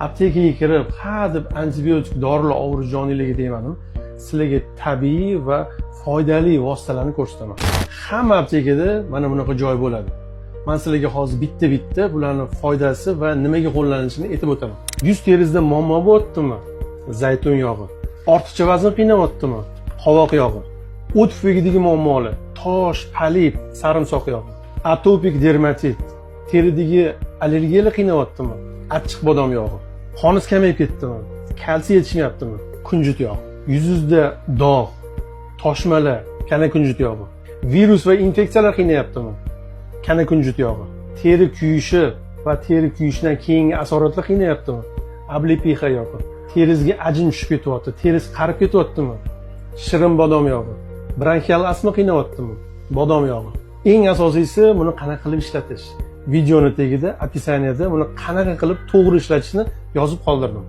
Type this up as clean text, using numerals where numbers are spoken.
Aptekaga kirib, ha deb antibiotik dorilar og'riq joninglarga tegmadim. Sizlarga tabiiy va foydali vositalarni ko'rsataman. Hamma aptekada mana bunaqa joy bo'ladi. Man sizlarga hozir bitta bitta bularni foydasi va nimaga qo'llanilishini aytib o'taman. Yuz teringizda muammo bo'lyaptimi? Zaytun yog'i. Ortiqcha vazn qiynayaptimi? Qovoq yog'i. O't pufagidagi muammolar, tosh, polip, sarimsoq yog'i. Atopik dermatit, teridagi allergiyalar qiynayaptimi? Achchiq bodom yog'i. Qoningiz kamayib ketdimi? Kalsiy yetishmayaptimi? Kunjut yog'i. Yuzingizda dog', toshmalar, kana kunjut yog'i. Virus va infeksiyalar qiynayaptimi? Kana kunjut yog'i. Teri kuyishi va teri kuyishidan keyingi asoratlar qiynayaptimi? Облепиха yog'i. Teringizga ajin tushib ketyapti, teringiz qarib ketyaptimi? Shirin bodom yog'i. Bronxial astma qiynayaptimi? Bodom yog'i. Eng asosiysi, buni qanaqa qilib ishlatish. Videoni tagida, описание da buni qanaqa qilib to'g'ri ishlatishni yozib qoldirdim.